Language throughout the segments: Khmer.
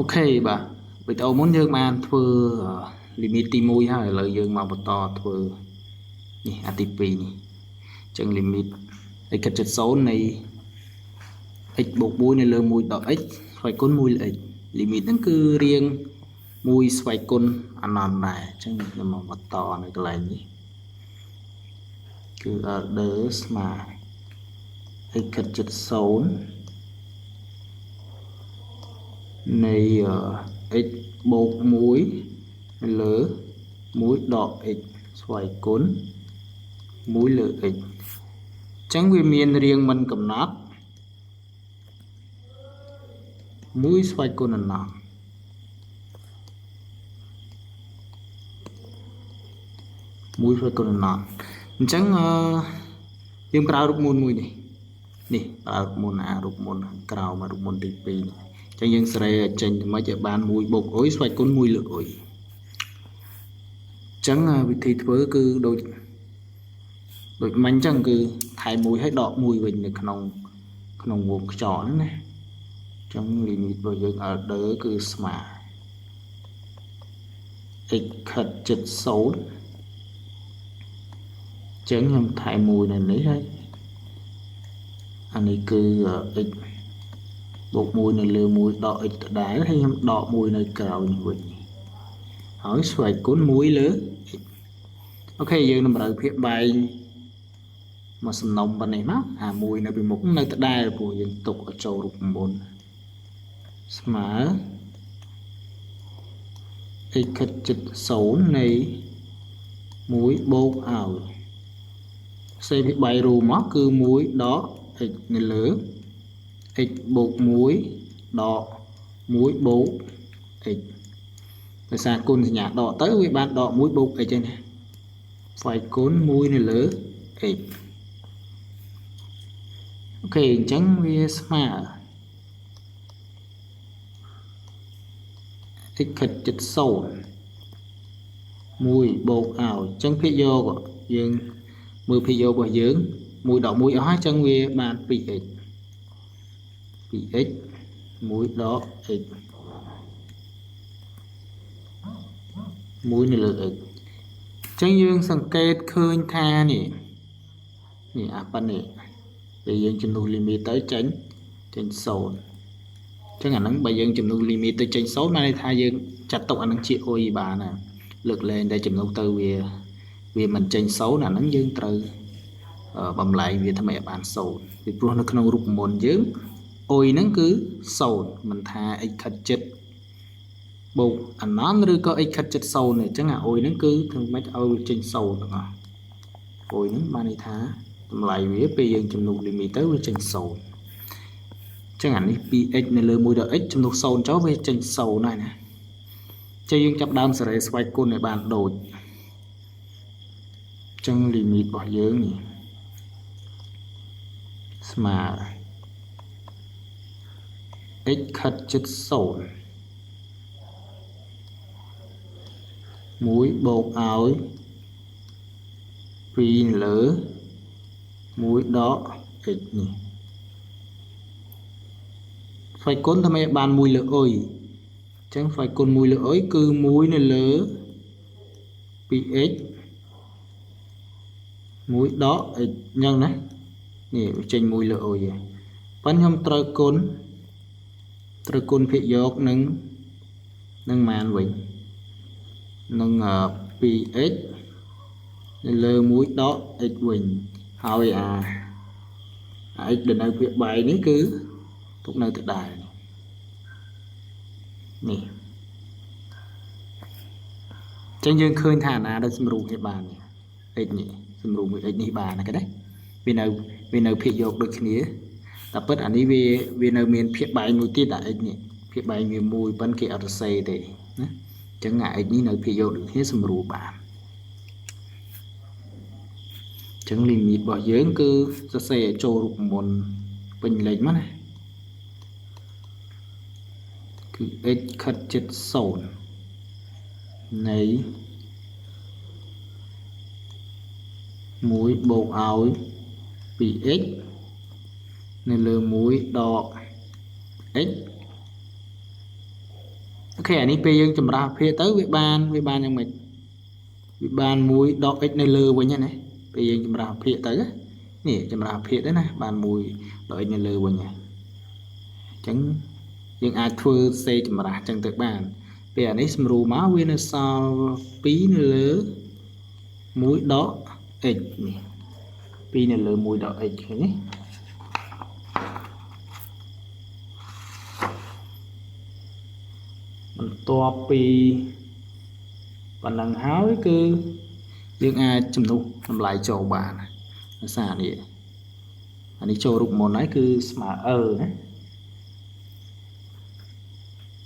OK បាទវីដេអូមុនយើងបានធ្វើ limit ទី1ហើយឥឡូវយើងមកបន្តធ្វើនេះអាទី2នេះអញ្ចឹង limit x ខិតជិត0នៃ x បូក1នៅលើ1ដក x ស្វ័យគុណ1លើ x limit ហ្នឹងគឺរាង1ស្វ័យគុណអនន្តដែរអញ្ចឹងខ្ញុំមកបន្តនៅកន្លែងនេះគឺ order ស្មើ x ខិតជិត0នៃ x បូក1នៅលើ1ដក x ស្វ័យគុណ1លើ x អញ្ចឹងវាមានរាងមិនកំណត់1ស្វ័យគុណអនន្ត1ស្វ័យគុណអនន្តអញ្ចឹងយើងប្រើរូបមន្តមួយនេះនេះប្រើរូបមន្តអារូបមន្តខាងក្រោមរូបមន្តទី2នេះអញ្ចឹងយើងសេរីឲ្យចេញទៅមិនឲ្យបាន1បូកអុយស្វ័យគុណ1លើអុយអញ្ចឹងវិធីធ្វើគឺដូចមិញអញ្ចឹងគឺថែម1ហើយដក1វិញនៅក្នុងវងខ្យល់ហ្នឹងណាអញ្ចឹង limit របស់យើង order គឺស្មើ x ខិតជិត0អញ្ចឹងខ្ញុំថែម1នៅនេះហើយអានេះគឺ x បូក1នៅលើ1ដក x ដដែលហើយខ្ញុំដក1នៅក្រោយនេះវិញហើយស្វ័យគុណ1លើ x អូខេយើងតម្រូវភាគបែងមកសំណុំប៉ុណ្ណេះមកអា1នៅពីមុខនៅដដែលព្រោះយើងទុកឲ្យចូលរូបមន្តស្មើ x ខិតជិត0នៃ1បូកឲ្យសេភាគបែងរួមមកគឺ1ដក x នៅលើ x បូក1ដក1បូក x ដោយសារគុណសញ្ញាដកទៅវាបានដក1បូក x ហ្នឹងណាស្វ័យគុណ1នៅលើ x អូខេអញ្ចឹងវាស្មើ x ខិតជិត0 1បូកឲ្យអញ្ចឹងភាគយកយើងមើលភាគយករបស់យើង1ដក1អស់ហើយអញ្ចឹងវាបាន 2x 2x 1ដក x 1នៅលើ x អញ្ចឹងយើងសង្កេតឃើញថានេះនេះអាប៉ុណ្នេះពេលយើងជំនួស limit ទៅចេញ0អញ្ចឹងអាហ្នឹងបើយើងជំនួស limit ទៅចេញ0បានន័យថាយើងចាត់ទុកអាហ្នឹងជាអុយបានណាលើកលែងតែជំនួសទៅវាមិនចេញ0អាហ្នឹងយើងត្រូវបំលែងវាធ្វើឲ្យបាន0ពីព្រោះនៅក្នុងរូបមន្តយើងអុយហ្នឹងគឺ0មិនថា x ខិតជិតបូកអនន្តឬក៏ x ខិតជិត0ទេអញ្ចឹងអាអុយហ្នឹងគឺធ្វើម៉េចឲ្យវាចេញ0ទាំងអស់អុយហ្នឹងបានន័យថាតម្លៃវាពេលយើងជំនួស limit ទៅវាចេញ0អញ្ចឹងអានេះ 2x នៅលើ1ដល់ x ជំនួស0ចុះវាចេញ0ហើយណាចឹងយើងចាប់ដើមសេរីស្វ័យគុណឲ្យបានដូចអញ្ចឹង limit របស់យើងនេះស្មើ x ខិតជិត0 1បូកឲ្យ2លើ1ដក x នេះស្វ័យគុណធ្វើឲ្យបាន1លើអុយអញ្ចឹងស្វ័យគុណ1លើអុយគឺ1នៅលើ 2x 1ដក x អញ្ចឹងណានេះវាចេញ1លើអុយហើយប៉ុន្តែខ្ញុំត្រូវគុណភាគយកនឹងម៉ានវិញនឹង 2x នៅលើ1ដក x វិញហើយអា x ដែលនៅភាគបែងនេះគឺទុកនៅដដែលនេះអញ្ចឹងយើងឃើញថាអាណាដែលសម្រួលគ្នាបាន x នេះសម្រួលមួយ x នេះបានណាគេណាវានៅភាគយកដូចគ្នាតែពិតអានេះវានៅមានភាគបែងមួយទៀតអា x នេះភាគបែងវាមួយប៉ុន្តែគេអត់សរសេរទេណាអញ្ចឹងអា x នេះនៅភាគយកដូចគ្នាសម្រួលបានអញ្ចឹង limit របស់យើងគឺសរសេរឲ្យចូលរូបមន្តពេញលេខមកណាគឺ x ខិតជិត0នៃ1បូកឲ្យ 2x នៅលើ1ដក x OK អានេះពេលយើងចម្រាស់ភាគទៅវាបានវាបានយ៉ាងម៉េចវាបាន1ដក x នៅលើវិញណាពេលយើងចម្រាស់ភាគទៅនេះចម្រាស់ភាគទៅណាបាន1ដក x នៅលើវិញអញ្ចឹងយើងអាចធ្វើសេចម្រាស់អញ្ចឹងទៅបានពេលអានេះស្រួលមកវានៅសល់2នៅលើ1ដក x នេះ2នៅលើ1ដក x ឃើញទេបន្ទាប់ពីប៉ុណ្ណឹងហើយគឺយើងអាចជំនួសតម្លៃចូលបានដោយសារនេះអានេះចូលរូបមន្តហើយគឺស្មើ e ណា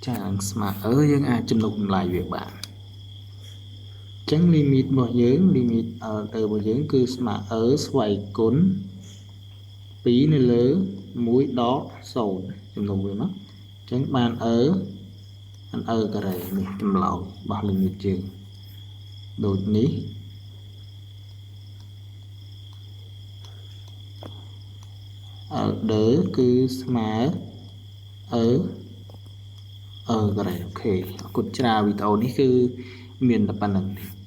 ចាស្មើ e យើងអាចជំនួសតម្លៃវាបានអញ្ចឹង limit របស់យើង limit l ទៅរបស់យើងគឺស្មើ e ស្វ័យគុណ2នៅលើ1ដក0ជំនួសវាមកអញ្ចឹងបាន e អាន e ការ៉េនេះចម្លើយរបស់ limit យើងដូចនេះ L2 គឺស្មើ e e ការ៉េ OK អរគុណច្រើនវីដេអូនេះគឺមានតែប៉ុណ្្នឹងទេ។